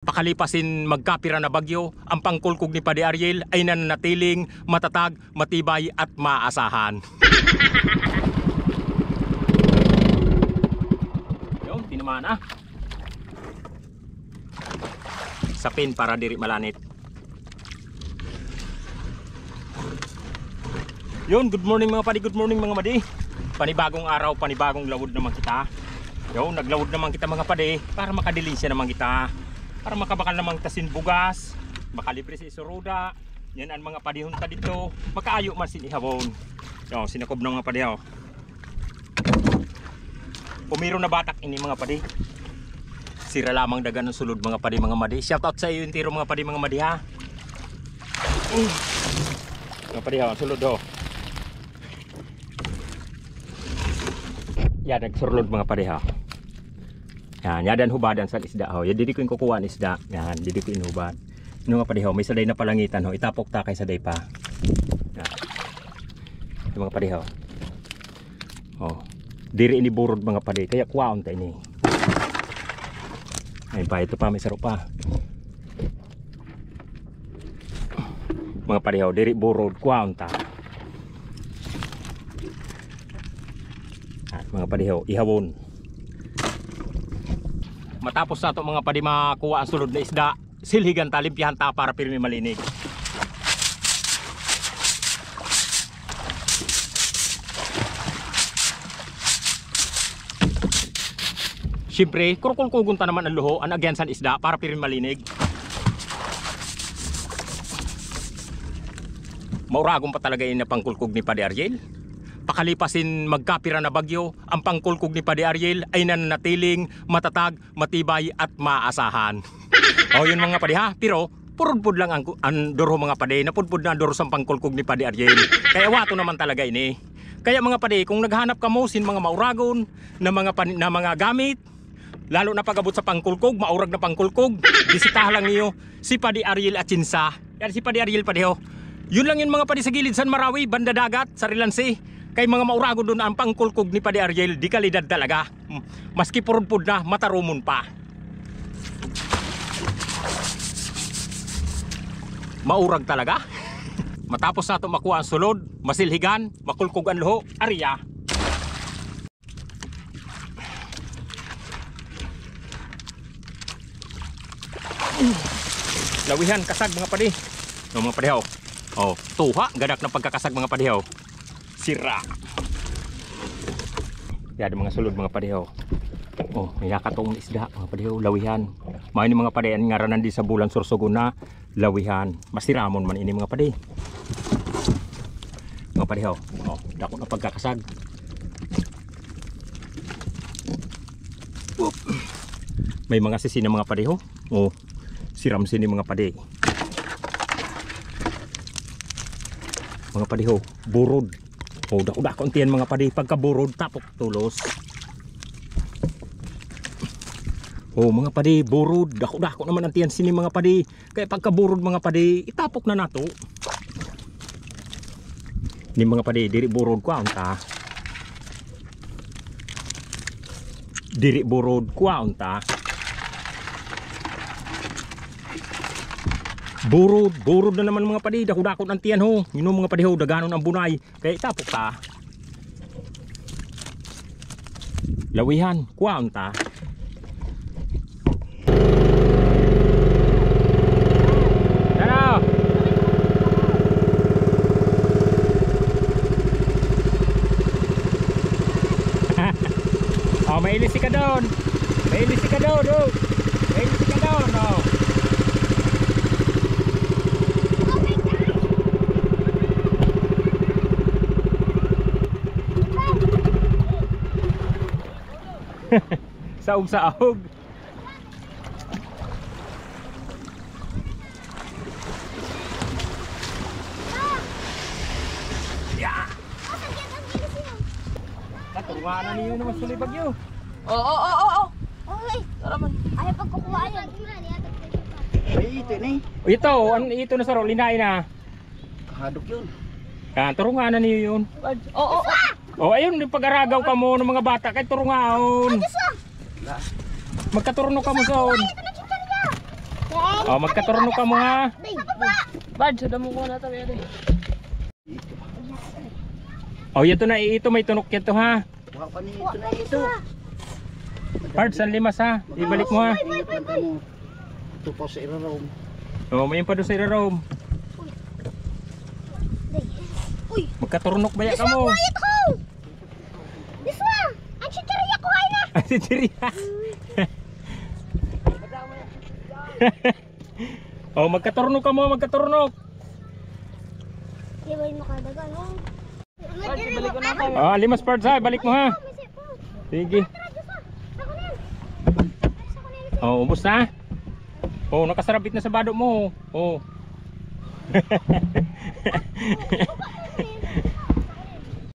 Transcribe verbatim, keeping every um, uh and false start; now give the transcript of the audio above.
Pakalipas sin magkapira na bagyo, ang pangkulkog ni Padi Ariel ay nananatiling matatag, matibay at maaasahan. Yun, tinamaan na. Sapin para diri malanit. Yun, good morning mga padi, good morning mga madi. Panibagong araw, panibagong lawod naman kita. Yun, naglawod naman kita mga padi para makadilinsya naman kita. Para makabakal naman kita sin bugas, makalibre sin isuruda. Yan ang mga padihon ta dito. Makaayo man sin ihawon. Yun, sinakob na mga padi, oh. Pumiro na batak ini mga padi. Sira lamang dagan ang sulod mga padi, mga madi. Shout out sa iyo entero mga padi, mga madi ha. Mga padi ha, sulod ho. Yan, nagsurlod mga padi ha. Yan, yadan hubadan sa isda ho. Yan, didi ko yung kukuha ng isda. Yan, didi ko inubad. Yung mga padi ho, may saday na palangitan ho. Itapok ta kay saday pa. Yan. Yung mga padi ho. Oh. Diri ini burod mga padi, kaya kuwaon ta ini. Ay pa, ito pa, may saro pa. Mga padi ho, diri burod, kuwaon ta. Ah, mga padi ho, ihawon. Matapos na to mga padi makuha ang sulod na isda, silhigan ta, limpyahan ta para pirmi malinig. Siyempre, kurkulkugon ta naman ang luho, ang agyan san isda para pirmi malinig. Mauragon pa talaga ini pangkulkog ni Padi Ariel. Pakalipas sin magkapira na bagyo, ang pangkulkog ni Padi Ariel ay nananatiling matatag, matibay at maaasahan. O, yun mga padi ha, pero purudpud lang ang, ang duro mga padi, napudpud na ang duro sa pangkulkog ni Padi Ariel. Kaya wato naman talaga ini. Kaya mga padi, kung naghanap kamo sin mga mauragon na mga pan-, na mga gamit, lalo na pag-abot sa pangkulkog, maurag na pangkulkog, bisitahan lang niyo si Padi Ariel Atienza. Yan si Padi Ariel padi ho. Yun lang yun mga padi sa gilid san Marawi, banda dagat, sa Rilansi. Kay mga mauragon doon ang pangkulkog ni Padi Ariel, di kalidad talaga. Hmm. Maski purudpud na, matarumon pa. Maurag talaga. Matapos nato makuha ang sulod, masilhigan, makulkog ang luho, ariya. Lawihan, kasag, mga padi. No, mga padi, ho. Oh, tuha, gadak na pagkakasag, mga padi, ho. Sira. Yan, mga sulod, mga padi, ho. Oh, may nakatong isda, mga padi, ho. Lawihan. Mga ini, mga padi, ang ngaranan di sa bulan Sorsogon na Lawihan. Masiramon man ini, mga padi. Mga padi, ho. Oh, dako na pagkakasag. Oop. May mga sisi na, mga padi, ho. Oh, siram sini, mga padi. Mga padi, ho. Burod. Oh, dako-dako ang tiyan, mga padi. Pagkaburod, tapok tulos. Oh, mga padi, burod. Dako-dako naman ang tiyan sini, mga padi. Kaya pagkaburod, mga padi, itapok na nato. Ni, mga padi, diri burod, kuwaon ta. Diri burod, kuwaon ta. Burod, burod na naman, mga padi, dako-dako ang tiyan, ho. Yun, mga padi, ho, daganon ang bunay. Kaya itapok ta. Lawihan, kuwaon ta. Tara. Oh, may ilisi ka doon. May ilisi ka doon, oh. May ilisi ka doon, oh. Saog-saog. Ya. Katurungan na niyo naman sa libag yun. Oo, oo, oo, oo. Okay. Tara man. Ayaw pagkukuha yun. Ay, ito ni. Ito, an-, ito na sa ro, linain na. Kahadok yun. Yan, turungan na niyo yun. Oo, oo, oo. O, ayun, yung pag-aragaw ka mo ng mga bata, kay turungaon. Ay, Diyos ko! Magkaturno ka mo sa on. Ay, ito na, chichar niya. O, magkaturno kamo, ha? Bad, sa damo ko na tabi, ate. O, yato na, ito may tunok yato, ha? Wa pa ni ito na ito. Pards, an limas, ha? Ibalik mo, ha? Ito pa sa irarom. O, may pa do sa irarom. Uy. Magkaturno baya kamo. This one, quiet, ho. This one. An chichirya ko ay na. An chichirya. O, magkaturno kamo, magkaturno. Di ba yung makadagan, ho? O, limas, pards, ha? Balik mo, ha? Sige. O, ubos na. O, nakasarabit na sa bado mo. O.